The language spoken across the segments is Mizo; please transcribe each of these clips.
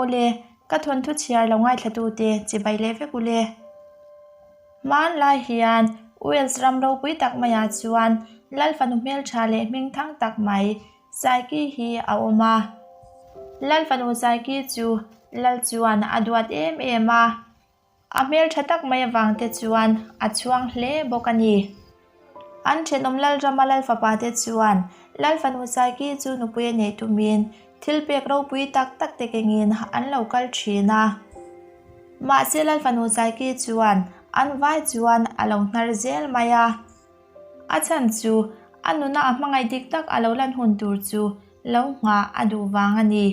Awle, ka thawnthu chhiar lo ngaithlatute chibai leh vek ule. Hmanlai hian Wales ram ropui tak maiah chuan Lal fanu hmeltha leh hmingthang tak mai Saiki hi a awm a. Lal fanu Saiki chu Lal chuan a duat em em a. A hmeltha tak mai avang te chuan a chhuang hle bawk a ni. An thenawm Lalrama Lalfapa te chuan Lal fanu Saiki chu nupui a neih tumin thil pek ropui tak tak te kengin an lo kal thin a. Mahse Lal fanu Saiki chuan an vai chuan a lo hnar zel mai a. A chhan chu a nuna a hmangaih dik tak a lo lan hun tur chu lo nghah a duh vang a ni.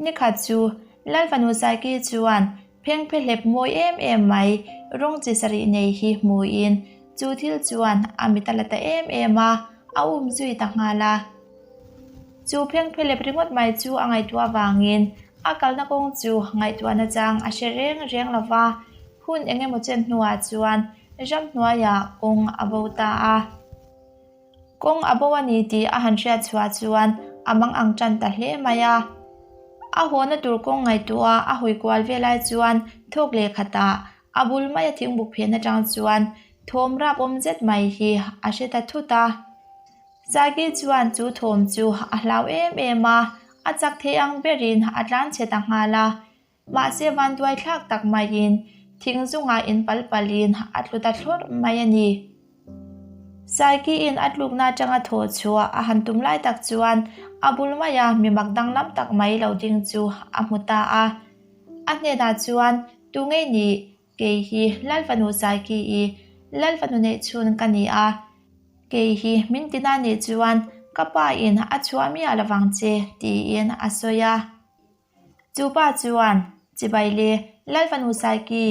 Nikhat chu Lalfanu Saiki chuan phengphe hlep mawi em em mai rawng chi sarih nei hi hmuin chu thil chuan a mit a la ta em em a, a um zui ta nghal a. Chu phengphe hlep ringawt mai chu a ngaihtuah avangin a kalna kawng chu ngaihtuahna chang a hre reng reng lo va, hun eng emaw chen hnuah chuan ramhnuaiah kawng a bo ta a. Kawng a bo a ni tih a han hriat chhuah chuan a mang ang tan ta hle mai a. A hawna tur kawng ngaihtuah a hawi kual ve lai chuan thawk leh khatah a bul maia thingbuk phen atang chuan thawm rap awm zet mai hi a hre ta thut a. Saki chuan chu thawm chu a hlau em em a, a chak thei ang berin a tlan chhe ta nghal a. Mahse vanduai thlak tak maiin thing zungah in pal palin a tlu ta thlawrh mai a ni. Saikiin a tlukna atanga thawh chhuah a han tum lai tak chuan a bul maia mi mak danglam tak mai lo ding chu a hmu ta a. A hnenah chuan, Tu ngei nih, kei hi Lalfanu Saiki i Lalfanu neihchhun ka ni a, kei hi min tina nih chuan ka pa in a chhuah miah lovang che, tiin a sawi a. Chu pa chuan, Chibai le, Lalfanu Saiki,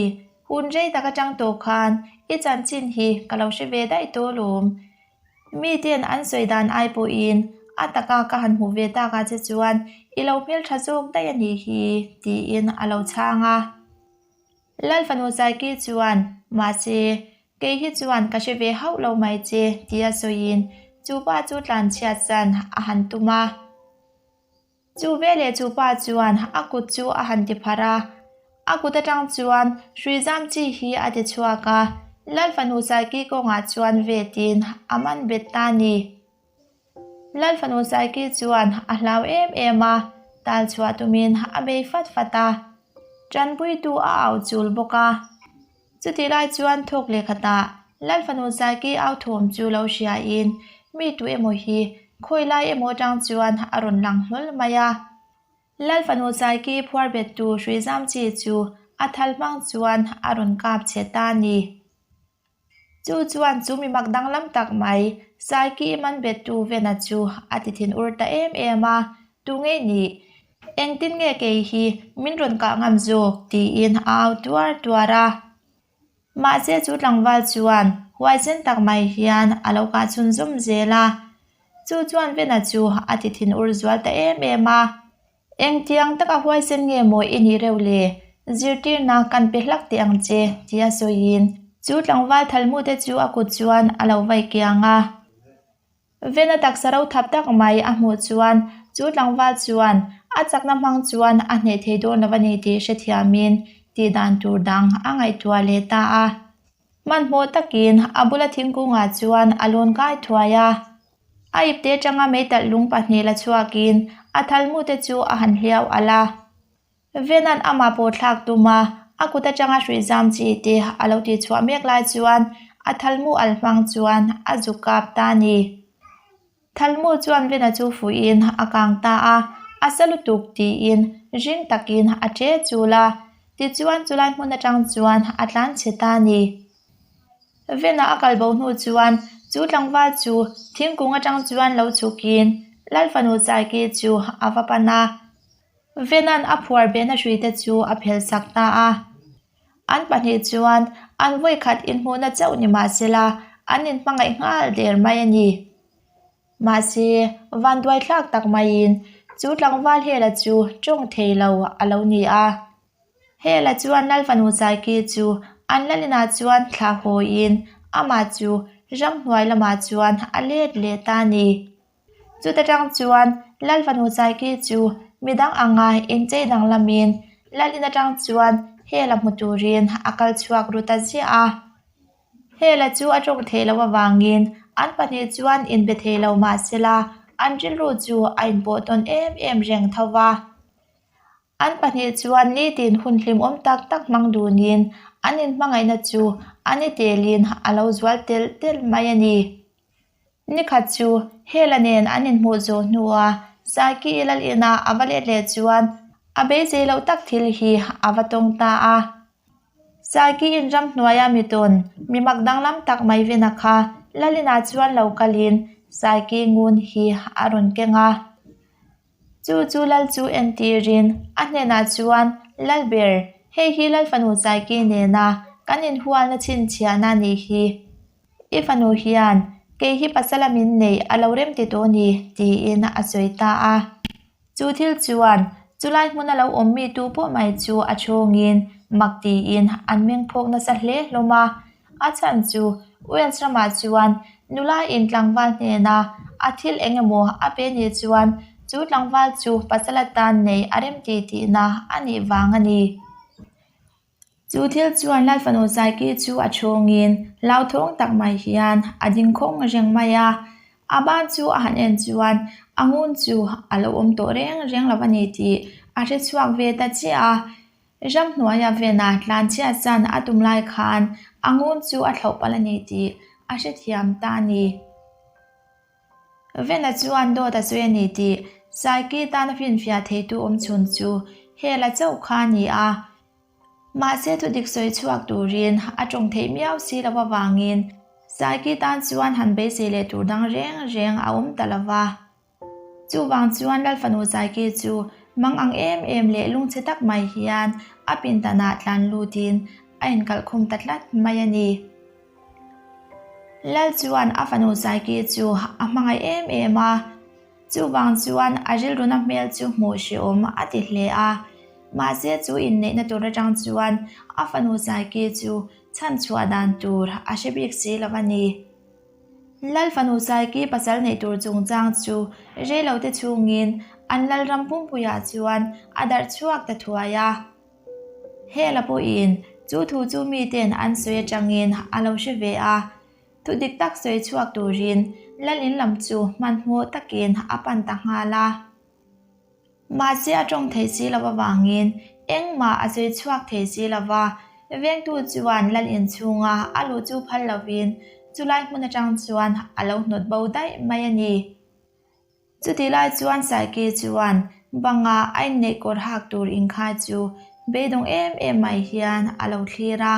hun rei tak atang tawh khan i chanchin hi ka lo hre ve daih tawh alawm. Miten an sawi dan ai pawhin a taka ka han hmuh ve takah che chuan i lo hmeltha zawk daih a nih hi, tiin a lo chhang a. Lalfanu Saiki chuan, Mahse, kei hi chuan ka hre ve hauh lo mai che, tia sawiin chu pa chu tlanchhiat san a han tum a. Chu veleh chu pa chuan a kut chu a han ti pharh a, a kut atang chuan hrui zam chi hi a ti chhuak a, Lal fanu Saiki kawngah chuan vetin a man bet ta a ni. Lal fanu Saiki chuan a hlau em em a, tal chhuah tumin a bei fat fat a, tanpuitu a au chul bawk a. Chutih lai chuan thawk leh khatah Lal fanu Saiki au thawm chu lo hriain mi tu emaw hi khawi lai emaw atang chuan a rawn lang hlawl mai a. Lal fanu Saiki phuar bettu hrui zam chi chu a thal hmang chuan a rawn kap che ta a ni. Chu chuan chu mi mak danglam tak mai Saiki man bettu Vena chu a ti thin ur ta em em a, Tu nge nih? Engtin nge kei hi min rawn kah ngam zawk? tiin a au tuar tuar a. Mahse chu tlangval chuan huaisen tak mai hian a lo kah chhunzawm zel a. Chu chuan Vena chu a ti thin ur zual ta em em a. Engtiang taka huaisen nge maw i nih reuh le? Zirtirna kan pe hlak teh ang che, tia sawiin chu tlangval thalmute chu a kut chuan a lo vai kiang a. Vena taksa ro thap tak mai a hmuh chuan chu tlangval chuan a chakna hmang chuan a hneh thei dawn lo a ni tih hrethiamin tih dan tur dang a ngaihtuah leh ta a. Hmanhmawh takin a bula thingkungah chuan a lawn kai thuai a. A ipte atanga meitalh lung pahnih la chhuakin a thalmute chu a han hliau alh a. Vena'n amah pawh thlak tum a, a kut atanga hruih zam chi te a lo tih chhuah mek lai chuan a thalmu al hmang chuan a zu kap ta a ni. Thalmu chuan Vena chu fuihin a kang ta a, a sa lutuk tiin ring takin a che chul a, tichuan chulai hmun atang chuan a tlan chhe ta a ni. Vena a kal bo hnu chuan chu tlangval chu thingkung atang chuan lo chhukin Lal fanu Saiki chu a va pan a. Vena'n a phuar behna hruite chu a phelh sak ta a. An pahnih chuan an vawikhat inhmuhna chauh ni mah sela an inhmangaih nghal der mai a ni. Mahse, vanduai thlak tak maiin chu tlangval Hela chu tawng thei lo a lo ni a. Hela chuan Lal fanu Saiki chu an Lalinah chuan thlah hawiin amah chu ramhnuai lamah chuan a let leh ta a ni. Chuta tang chuan Lal fanu Saiki chu midang anga inchei danglamin Lal in atang chuan Hela hmu turin a kal chhuak ru ta ziah a. Hela chu a tawng theih loh avangin an pahnih chuan inbe thei lo mah sela an rilru chu a inpawh tawn em em reng tho va. An pahnih chuan nitin hun hlimawm tak tak hmang dunin an inhmangaihna chu a ni telin a lo zual telh telh mai a ni. Nikhat chu Hela nen an inhmuh zawh hnua Saiki lal ina a va let leh chuan a beisei loh tak thil hi a va tawng ta a. Saiki in ramhnuaia mi tawn mi mak danglam tak mai vena kha lal inah chuan lo kalin Saiki ngun hi a rawn keng a. Chu chu lal chu entirin a hnenah chuan, Lalber, hei hi Lal fanu Saiki nena kan inhualna chhinchhiahna a nih hi. I fanu hian kei hi pasala min neih a lo rem ti tawh ni, tiin a sawi ta a. Chu thil chuan chulai hmuna lo awm mi tu pawh mai chu a chhungin mak tiin an meng phawk nasa hle hlawm a. A chhan chu Wales ramah chuan nula in tlangval hnena a thil eng emaw a pe nih chuan chu tlangval chu pasal atan nei a rem ti tihna a nih vang a ni. Chu thil chuan Lal fanu Saiki chu a chhungin hlauthawng tak mai hian a ding khawng reng mai a. A ban chu a han en chuan a ngun chu a lo awm tawh reng reng lo a ni tih a hre chhuak ve ta chiah a. Ramhnuaia vena tlanchhiat chan a tum lai khan a ngun chu a thlauh palh a ni tih a hrethiam ta a ni. Vena chuan dawt a sawi a ni tih Saiki tana finfiah theitu awmchhun chu Hela chauh kha a ni a. Mahse thudik sawi chhuak turin a tawng theih miau si lo avangin Saiki tan chuan han beisei leh tur dang reng reng a awm ta lo va. Chuvang chuan Lal fanu Saiki chu mang ang em em leh lungchhe tak mai hian a pindanah tlan lutin a inkalh khum ta tlat mai a ni. Lal chuan a fanu Saiki chu a hmangaih em em a. Chuvang chuan a rilruna hmel chu hmuh hrehawm a ti hle a, mahse chu inneihna tur atang chuan a fanu Saiki chu chhan chhuah dan tur a hre bik si lo a ni. Lal fanu Saiki pasal neih tur chungchang chu reilote chhungin an lalram pumpuiah chuan a darh chhuak ta thuai a. Hela pawhin chu thu chu miten an sawi atangin a lo hre ve a. Thu dik tak sawi chhuak turin Lal in lam chu hmanhmawh takin a pan ta nghal a. Mahse a tawng thei si lo avangin engmah a sawi chhuak thei si lo va, vengtu chuan Lal in chhunga a luh chu phal lovin chulai hmun atang chuan a lo hnawt bo daih mai a ni. Chutih lai chuan Saike chuan banga a inneih kawr hak tur inkhai chu beidawng em em mai hian a lo thlir a.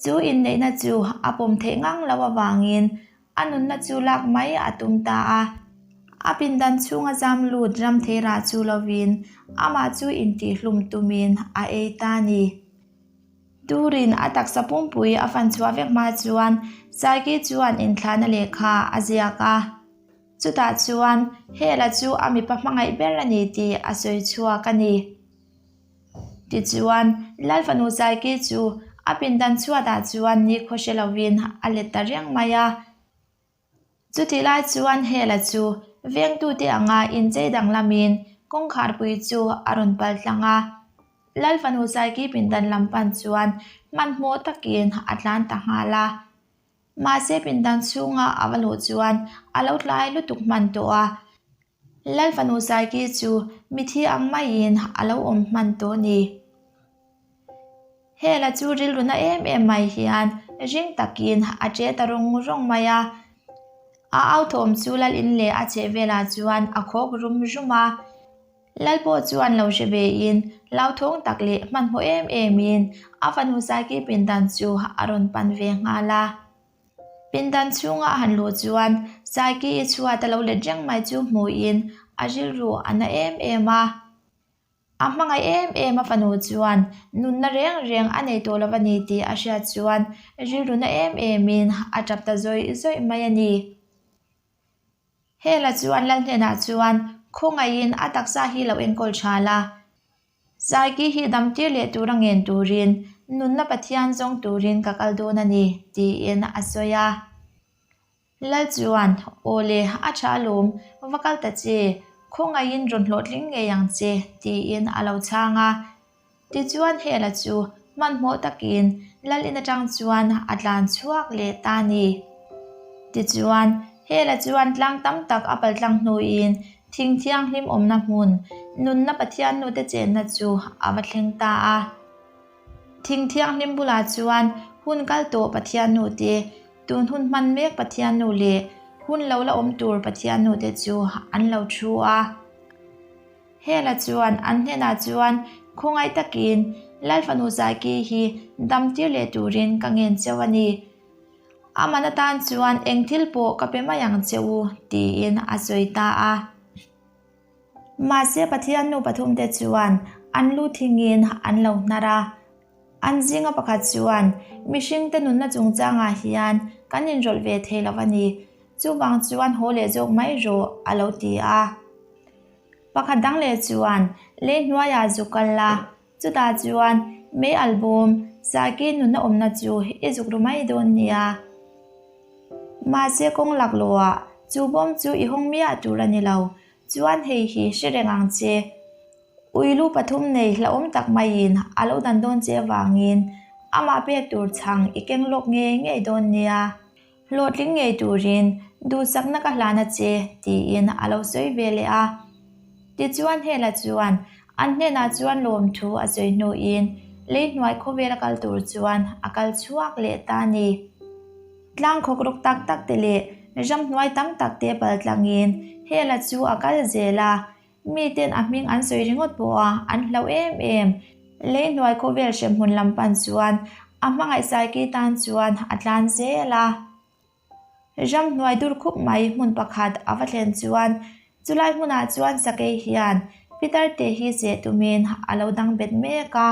Chu inneihna chu a pawm theih ngang loh avangin a nunna chu lak mai a tum ta a. A pindan chhunga zam lut ram thei rah chu lovin amah chu intihhlum tumin a ei ta a ni. Turin a taksa pumpui a fan chhuah vek hma chuan Saike chuan inthlahna lehkha a ziak a. Chutah chuan Hela chu a mipa hmangaih ber a ni tih a sawi chhuak a ni. Tichuan, Lal fanu Saiki chu a pindan chhuatah chuan nikhaw hre lovin a let ta reng mai a. Chutih lai chuan Hela chu vengtute anga inchei danglamin kawngkharpui chu a rawn pal tlang a. Lal fanu Saiki pindan lam pan chuan hmanhmawh takin a tlan ta nghal a. Mahse pindan chhunga a va luh chuan a lo tlai lutuk hman tawh a, Lal fanu Saiki chu mithi ang maiin a lo awm hman tawh a ni. Hela chu rilru na em em mai hian ring takin a che ta rawng rawng mai a, a au thawm chu Lal in leh a chheh velah chuan a khawk rum rum a. Lal pawh chuan lo hre vein hlauthawng tak leh hmanhmawh em emin a fanu Saiki pindan chu a rawn pan ve nghal a. Pindan chhunga a han luh chuan Saiki i chhuat a lo let reng mai chu hmuhin a rilru a na em em a. A hmangaih em em a fanu chuan nunna reng reng a nei tawh lo a ni tih a hriat chuan rilru na em emin a tap ta zawih zawih mai a ni. Hela chuan Lal hnenah chuan khawngaihin a taksa hi lo enkawl tha la, Saiki hi damtir leh tura ngen turin nunna Pathian zawng turin ka kal dawn a ni, tiin a sawi a. Lal chuan, Aw le, a tha alawm, va kal ta che. Khawngaihin rawn hlawhtling ngei ang che, tiin a lo chhang a. Tichuan Hela chu hmanhmawh takin lal in atang chuan a tlan chhuak leh ta a ni. Tichuan Hela chuan tlang tam tak a paltlang hnuin thing thianghlim awmna hmun, nunna Pathian nute chenna chu a va thleng ta a. Thing thianghlim bulah chuan hun kal tawh Pathian nute, tun hun hman mek Pathian nu leh hun lo la awm tur Pathian nute chu an lo thu a. Hela chuan an hnenah chuan khawngaih takin Lal fanu Zaiki hi dam tir leh turin ka ngen cheu a ni. A man atan chuan eng thil pawh ka pe mai ang che u tiin a sawi ta a. Mahse Pathian nu pathumte chuan an lu thingin an lo hnar a. An zinga pakhat chuan mihringte nunna chungchangah hian kan inrawlh ve thei lo a ni, chuvang chuan haw leh zawk mai rawh a lo ti a. Pakhat dang leh chuan lei hnuaiah zuk kal la, chutah chuan mei al bawm Saki nunna awmna chu i zuk ru mai dawn nia. Mahse kawng laklawhah chu bawm chu i hawng miah tur a ni lo, chuan hei hi hre reng ang che. Ui lu pathum nei hlauhawm tak maiin a lo dan dawn che avangin amah pek tur chhang i keng lawk ngei ngei dawn nia. Hlawhtling ngei turin duhsakna ka hlan a che tiin a lo sawi ve leh a. Tichuan Hela chuan an hnenah chuan lawmthu a sawi hnuin lei hnuai khawvel a kal tur chuan a kal chhuak leh ta a ni. Tlang khawk rawk tak tak te leh ramhnuai tam tak te paltlangin Hela chu a kal zel a, Miten a hming an sawi ringawt pawh a, an hlauh em em. Lei hnuai khawvel hremhmun lam pan chuan a hmangaih Saiki tan chuan a tlan zel a. Ram hnuai dur khup mai hmun pakhat a va thlen chuan chulai hmunah chuan sakei hian Peter te hi seh tumin a lo dang bet mek a.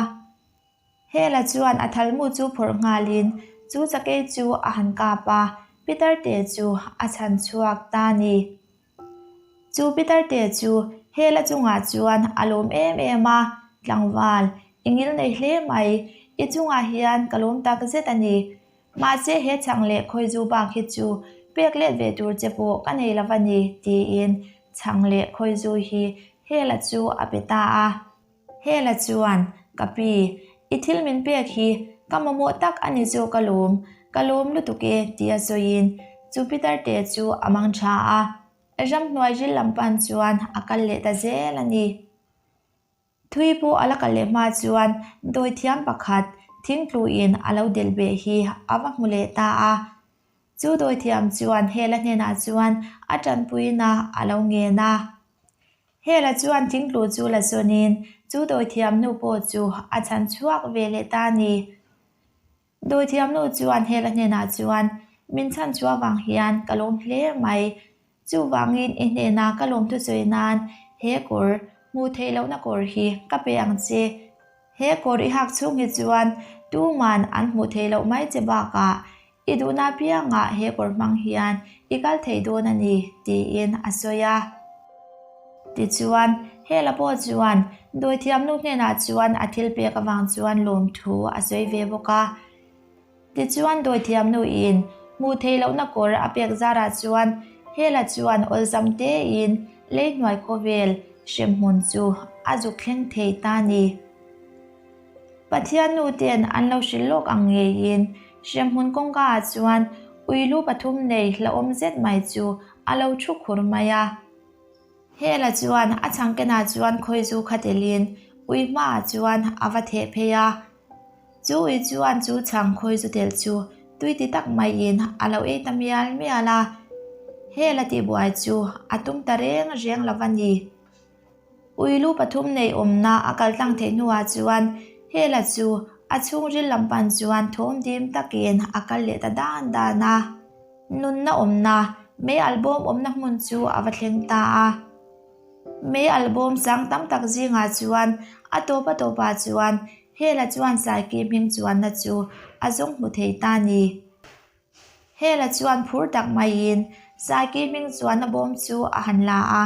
Hela chuan a thalmu chu phawrh nghalin chu sakei chu a han kap a, Peter te chu a chhan chhuak ta a ni. Chu Pitarte chu hela chungah chuan a lawm em em a, Tlangval, i ngil nei hle mai, i chungah hian ka lawm tak zet a ni. Mahse he chhang leh khawizu bak hi chu pek let ve tur che pawh ka nei lo va ni, tiin chhang leh khawizu hi hela chu a pe ta a. Hela chuan, Ka pi, i thil min pek hi ka mamawh tak a ni zawk alawm, ka lawm lutuk e, tia sawiin chu Pitarte chu a mang tha a, ramhnuai ril lam pan chuan a kal leh ta zel a ni. Thui pawh a la kal leh hma chuan dawithiam pakhat thingtluin a lo delh beh hi a va hmu leh ta a. Chu dawithiam chuan Hela hnenah chuan a tanpuina a lo ngen a. Hela chuan thingtlu chu la zawnin chu dawithiamnu pawh chu a chhan chhuak ve leh ta a ni. Dawithiamnu chuan Hela hnenah chuan, Min chhan chhuah vang hian ka lawm hle mai. Chuvangin i hnena ka lawm thusawi nan he kawr, hmuh theih lohna kawr hi ka pe ang che. He kawr i hak chhung hi chuan tuman an hmuh theih loh mai che bakah I duhna piangah he kawr hmang hian i kal thei dawn a ni, tiin a sawi a. Tichuan, Hela pawh chuan dawithiamnu hnenah chuan a thil pek avang chuan lawmthu a sawi ve bawk a. Tichuan, dawithiamnuin hmuh theih lohna kawr a pek zarah chuan Hela chuan awlsam tein lei hnuai khawvel hremhmun chu a zuk thleng thei ta a ni. Pathian nu ten an lo hrilh lawk ang ngeiin hremhmun kawngka ah chuan ui lu pathum nei hlauhawm zet mai chu a lo thu khur mai a. Hela chuan a chhangkenah chuan khawizu kha telin ui hmaah chuan a va theh phei a. Chu ui chuan chu chhang khawizu tel chu tui ti tak maiin a lo ei ta mial mial a. Hela tihbuai chu a tum ta reng reng lo va ni. Ui lu pathum nei awmna a kal tlang theih hnuah chuan Hela chu a chhungril lam pan chuan thawm dim takin a kal leh ta dan dan a. Nunna awmna, mei albawm awmna hmun chu a va thleng ta a. Mei albawm sang tam tak zingah chuan a tawp a tawpah chuan Hela chuan Saiki hming chuanna chu a zawng hmu thei ta ni. Hela chuan phur tak maiin Saiki hming chuan a bawm chu a han la a,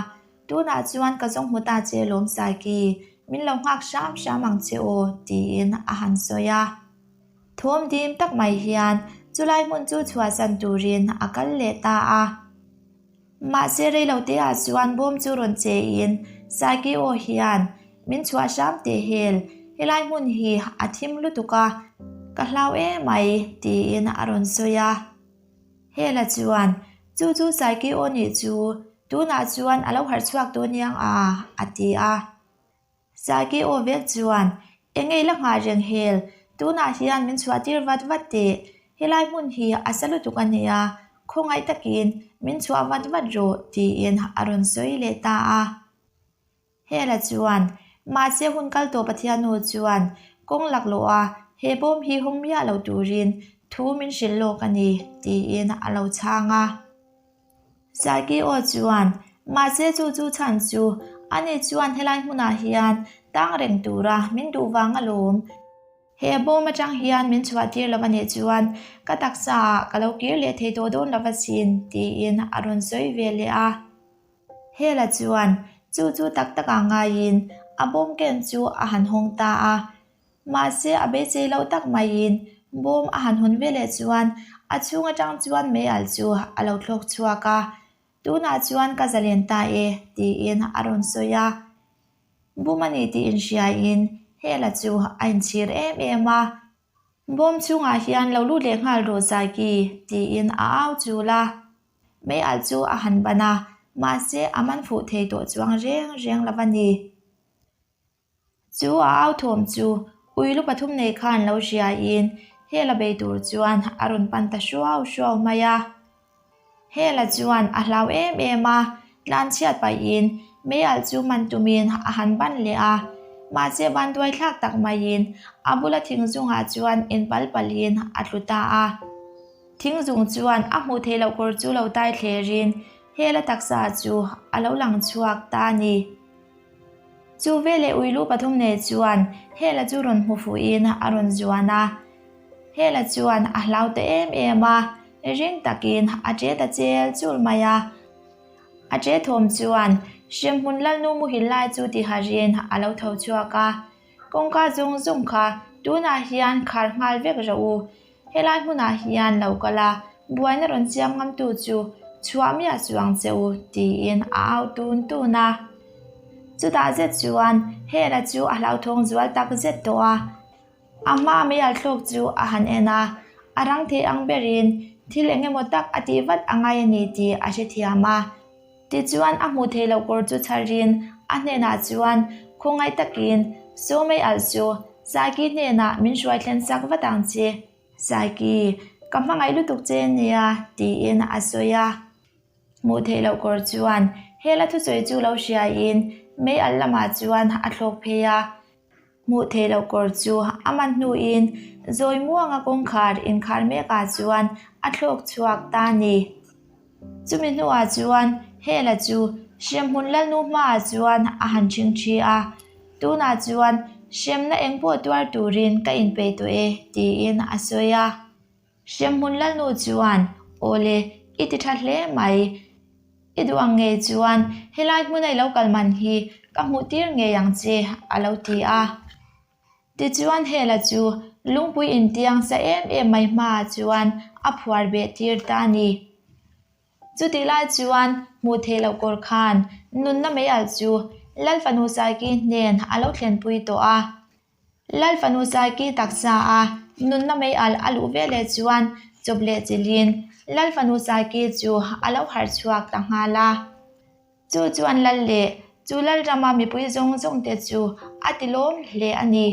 Tunah chuan ka zawng hmu ta che lawm Saiki, min lo nghak hram hram ang che aw, tiin a han sawi a. Thawm dim tak mai hian chulai hmun chu chhuahsan turin a kal leh ta a. Mahse reiloteah chuan bawm chu rawn che in Saiki aw hian min chhuah hram teh hel, helai hmun hi a thim lutuk a, ka hlau emai tiin a rawn sawi a. Hela chuan, Chu chu Saiki aw nih chu, tunah chuan a lo harh chhuak tawh aniang a, a ti a. Saiki aw vek chuan, Eng ei la nghah reng hel, tunah hian min chhuah tir vat vat teh, helai hmun hi a sa lutuk a nia, khawngaih takin min chhuah vat vat rawh tiin a rawn sawi leh ta a. Hela chuan, Mahse hun kal tawh Pathiannu chuan kawng laklawh a, he bawm hi hawng miah lo turin thu min hrilh lawk a ni tiin a lo chhang a. Saiki aw chuan, Mahse chu chu chhan chu, ani chuan helai hmunah hian tang reng tura min duh vang alawm. He bawm atang hian min chhuah tir lo anih chuan ka taksa ah ka lo kir leh thei tawh dawn lo asin, tiin a rawn sawi ve leh a. Hela chuan chu chu tak takah ngaiin a bawm ken chu a han hawng ta a. Mahse, a beisei loh tak maiin bawm a han hawn veleh chuan a chhung atang chuan mei alh chu a lo thlawk chhuak a, Tunah chuan ka zalen ta e, tiin a rawn sawi a. Bum a ni tih inhriain Hela chu a inchhir em em a. Bawm chhungah hian lo lut leh nghal rawh Zaiki, tiin a au chul a. Mei alh chu a han ban a, mahse a man fuh thei tawh chuang reng reng lo a ni. Chu a au thawm chu ui lu pathum nei khan lo hriaiin Hela bei tur chuan a rawn pan ta hruau hruau mai a. Hela chuan a hlau em em a, tlanchhiat pahin mei alh chu man tumin a han ban leh a. Mahse vanduai thlak tak maiin a bula thing zungah chuan inpal palhin a tlu ta a. Thing zung chuan a hmuh theih loh kawr chu lo tai thlerin Hela taksa chu a lo lang chhuak ta a ni. Chu veleh ui lu pathum nei chuan Hela chu rawn hmu fuhin a rawn zuan a. Hela chuan a hlau ta em em a, ring takin a ṭe ta chel chul mai a. A ṭe thawm chuan hremhmun lalnu muhil lai chu tiharin a lo tho chhuak a. Kawngka zawng zawng kha tunah hian khar nghal vek rawh u. Helai hmunah hian lo kal a, buaina rawn siam ngamtu chu chhuah miah chuang che u, tiin a au tun tun a. Chutah zet chuan Hela chu a hlauthawng zual tak zet tawh a. A hma meial thlawk chu a han en a, a rang thei ang berin thil eng emaw tak a tih vat a ngai a ni tih a hrethiam a. Tichuan a hmuh theih loh kawr chu chharin a hnenah chuan khawngaih takin Sawmei alh chu Saiki hnenah min hruai thlen sak vat ang che. Saiki, ka hmangaih lutuk che nia, tiin a sawi a. Hmuh theih loh kawr chuan hela thusawi chu lo hriaiin mei alh lamah chuan a thlawk phei a. Hmuh theih loh kawr chu a man hnuin zawi muanga kawngkhar inkhar mekah chuan a thlawk chhuak ta a ni. Chumi hnuah chuan Hela chu hremhmun lalnu hmaah chuan a han ṭhing ṭhi a, Tunah chuan hremna eng pawh tuar turin ka inpeih tawh e, tiin a sawi a. Hremhmun lalnu chuan, Awle, i ti tha hle mai. I duh ang ngei chuan helai hmuna i lo kal man hi ka hmuh tir ngei ang che, a lo ti a. Tichuan Hela chu lungpui intiang sa em em mai hmaah chuan a phuar beh tir ta a ni. Chutih lai chuan hmuh theih loh kawr khan nunna mei alh chu Lal fanu Saiki hnen a lo thlenpui tawh a. Lal fanu Saiki taksa a nunna mei alh a luh veleh chuan chawp leh chilhin Lal fanu Saiki chu a lo harh chhuak ta nghal a. Chu chuan Lal leh chu Lalrama mipui zawng zawng te chu a ti lawm hle a ni.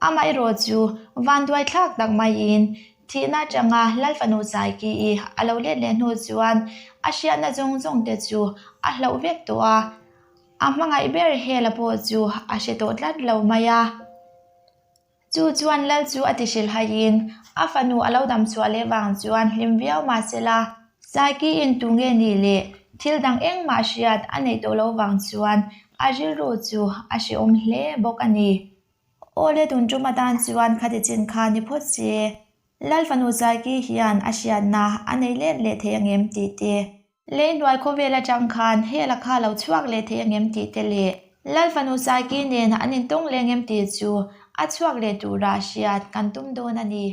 Amaherawh chu vanduai thlak tak maiin thihna atanga Lal fanu Saiki-i a lo let leh hnu chuan a hriatna zawng zawng te chu a hlauh vek tawh a. A hmangaih ber Hela pawh chu a hre tawh tlat lo mai a. Chu chuan Lal chu a ti hrilhaiin a fanu a lo dam chhuah leh vang chuan hlim viau mah se la, Saiki-in tu nge nih leh thil dang engmah hriat a neih tawh lo vang chuan a rilru chu a hrehawm hle bawk a ni. Awle tun tum atan chuan khati chin kha ni phawt se, Lal fanu Saiki hian a hriatna a nei let leh thei angem tih te, Lei hnuai khawvel atang khan hela kha lo chhuak leh thei angem tih te leh Lal fanu Saiki nen an intawng leng em tih chu a chhuak leh tura hriat kan tum dawn a ni.